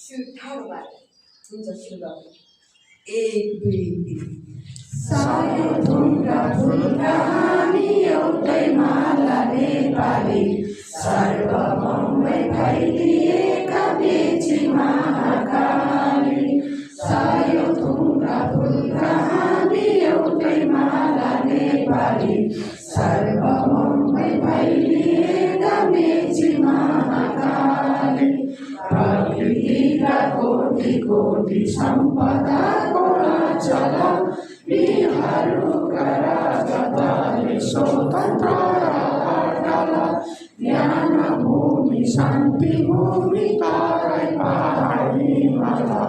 ठाडोबाट हुन्छ सुरु गर्नु 1 2 3 सायो धुनका फुलका हामी एउटै माला नेपाली सर्वममै फैलिएका बेची महाकाली सायो धुनका फुलका हामी एउटै माला नेपाली सर्वममै फैलिएका बेची महाकाली प्रकृतिका कोटि कोटि सम्पदाको चल बिहारका राजधानी स्वतन्त्र अटल ज्ञान भूमि शान्ति भूमि तारै पहाडी माला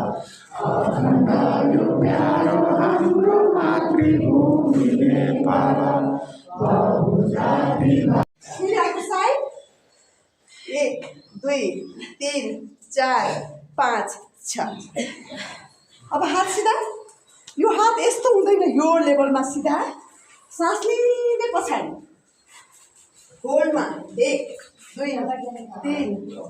अखण्ड यो प्यारो हाम्रो मातृभूमि नेपाल बहुजाति 1 2 3 4 5 6 अब हात सिधा यो हात यस्तो हुँदैन यो लेभलमा सिधा सास लिँदै पछाडि होल्डमा 1 2 3 4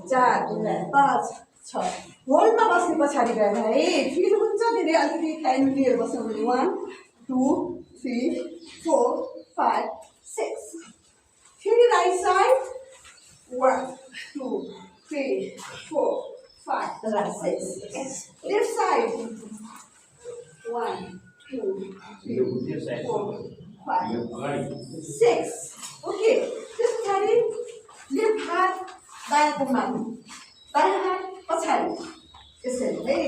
5 6 होल्डमा बस्ने पछाडि गएर है फिल हुन्छ धेरै अलिकति टाइम लिएर बस्नु भने 1 2 3 4 5 6 फेरि right side 1 2 3 4 5 6 left side 1 2 3 4 5 6 okay त्यस पछाडि लेफ्ट हात दायाँ कुनमा दायाँ हात पछाडि यसरी है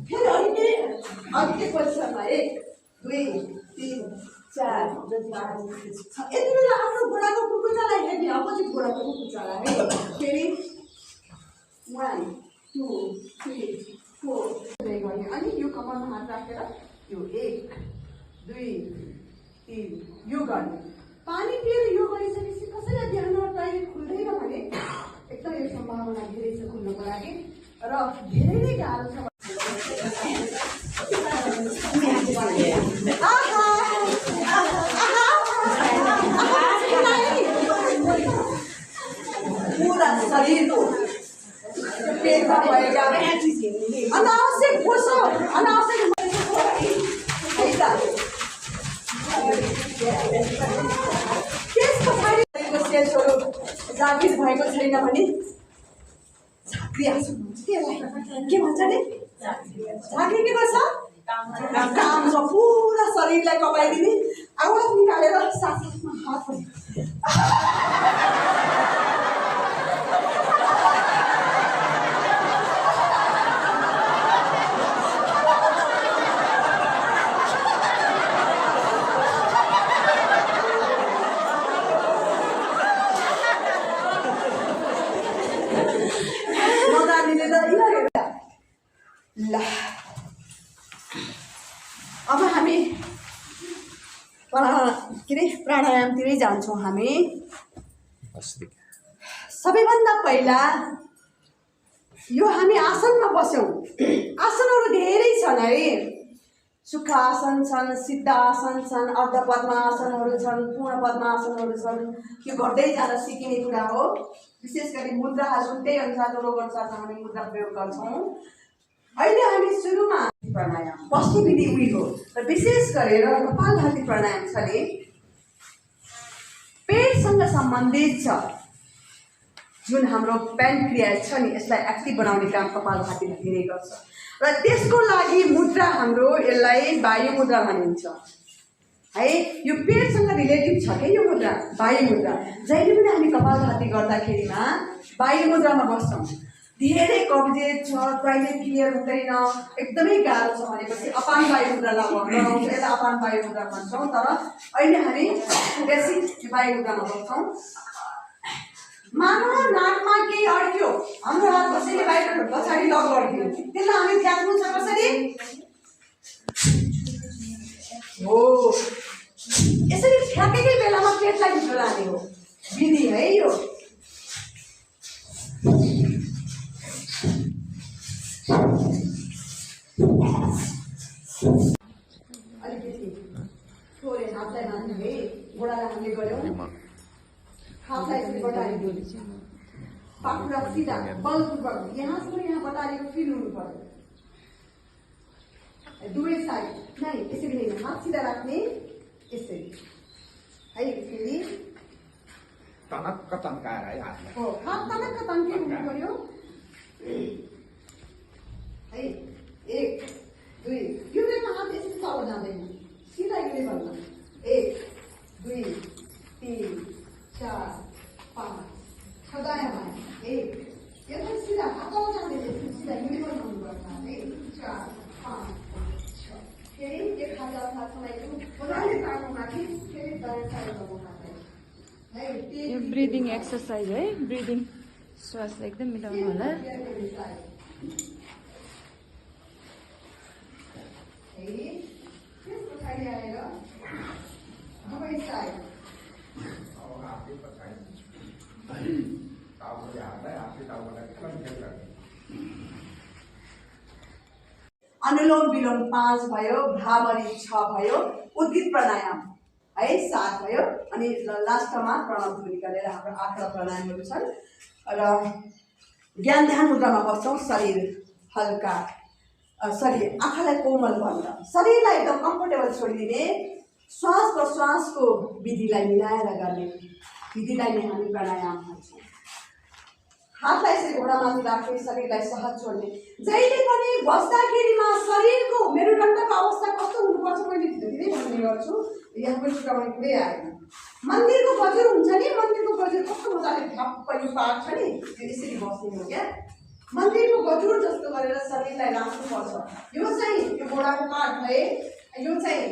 फेरि अलिकति पोजिसनमा 1 2 3 4 5 6 यति बेला आफ्नो घोडाको कुकुचालाई हेर्ने अपोजिट घोडाको कुकुचालाई है फेरि 1 2 3 4 गर्ने अनि यो कपालमा हात राखेर यो 1 2 3 यो गर्ने पानी पिएर यो गरिसकेपछि कसैलाई बिहान टोइलेट खुल्दैन भने एकदम यो सम्भावना धेरै छ खुल्नको लागि र धेरै नै गाह्रो छ पूरा शरीरको पेटमा भएका अनावश्यक पोषो अनावश्यक त्यस पछाडिको सेल्सहरू जागृत भएको छैन भने झाँक्रिहाल्छ के भन्छ नि झाँक्री के गर्छ काम छ पुरा शरीरलाई कपाइदिने आवाज निकालेर साथमा हात ल अब हामी के अरे प्राणायामतिरै जान्छौँ हामी सबैभन्दा पहिला यो हामी आसनमा बस्यौँ आसनहरू धेरै छन् है सुखासन छन् सिद्धासन छन् अर्ध पद्मासनहरू छन् पूर्ण पद्मासनहरू छन् यो गर्दै जान सिकिने कुरा हो विशेष गरी मुद्राहरू त्यही अनुसार रोग अनुसार हामी मुद्रा प्रयोग गर्छौँ अहिले हामी सुरुमा प्राणायाम बस्ने विधि उही हो र विशेष गरेर कपालभाती प्राणायाम छ नि पेटसँग सम्बन्धित छ जुन हाम्रो प्यानक्रियास छ नि यसलाई एक्टिभ बनाउने काम कपालभातीले धेरै गर्छ र त्यसको लागि मुद्रा हाम्रो यसलाई वायु मुद्रा भनिन्छ है यो पेटसँग रिलेटिभ छ के यो मुद्रा वायु मुद्रा जहिले पनि हामी कपालभाती गर्दाखेरिमा वायु मुद्रामा बस्छौँ धेरै कब्जियत छ टोइलेट क्लियर हुँदैन एकदमै गाह्रो छ भनेपछि अपान वायु मुद्रा लगाउँछौँ यसलाई अपान वायु मुद्रा भन्छौँ तर अहिले हामी बेसिक वायु मुद्रामा बस्छौँ मानव नाकमा केही अड्क्यो हाम्रो हात कसैले बाहिर पछाडि लग गरिदियो त्यसलाई हामी त्याग्नु छ कसरी हो यसरी ठ्याकेकै बेलामा पेटलाई भित्र लाने हो विधि है यो अलिकति थोरै हातलाई माथि है गोडालाई हामीले गऱ्यौँ हातलाई यसरी बढाइदियो पाखुरा सीधा बलपूर्वक यहाँसम्म यहाँबाट अतालिएको फिल हुनु पर्यो। दुवै साइड नै यसरी होइन, हात सिधा राख्ने यसरी है। फेरि टनक्क तन्काएर है हातलाई। हो, हात टनक्क तन्किनु हुनु पर्यो है। 1 2 यो बेलामा हात यसरी तल जाँदैन, सिधा यो लेभलमा। 1 2 3 4 5 छ दायाँ बायाँ। 1 एकदम सिधा, हात तल जाँदैन, सिधा यो लेभलमा हुनुपर्छ। 1 4 5 6 फेरि एक हात हात समाइदिनु, मजाले तार्नु माथि, फेरि दायाँ साइडमा हात है। यो ब्रिदिङ एक्सर्साइज है, ब्रिदिङ श्वासलाई एकदम मिलाउनु होला। त्यस पछाडि आएर दुवै साइड अनुलोम विलोम 5 भयो, भ्रामरी 6 भयो, उद्गीत प्राणायाम है 7 भयो, अनि लास्टमा प्रणव ध्वनि गरेर हाम्रो 8 प्राणायामहरू छन्। र ज्ञान ध्यान मुद्रामा बस्छौँ। शरीर हल्का, शरीर आँखालाई कोमल बन्द, शरीरलाई एकदम कम्फर्टेबल छोडिदिने, श्वास प्रश्वासको विधिलाई मिलाएर गर्ने विधिलाई नै हामी प्राणायाम भन्छौँ। हातलाई यसरी घोडामाथि राख्ने, शरीरलाई सहज छोड्ने। जहिले पनि बस्दाखेरिमा शरीरको मेरुदण्डको अवस्था कस्तो हुनुपर्छ मैले धीरे धीरे भन्ने गर्छु, यहाँ पनि छुट्याउने कुरै आएन। मन्दिरको गजुर हुन्छ नि, मन्दिरको गजुर कस्तो मजाले ठप्प यो पार्ट छ नि, यो यसरी बस्ने हो क्या। मन्दिरको गजुर जस्तो गरेर शरीरलाई राख्नुपर्छ। यो चाहिँ यो घोडाको पार्ट है, यो चाहिँ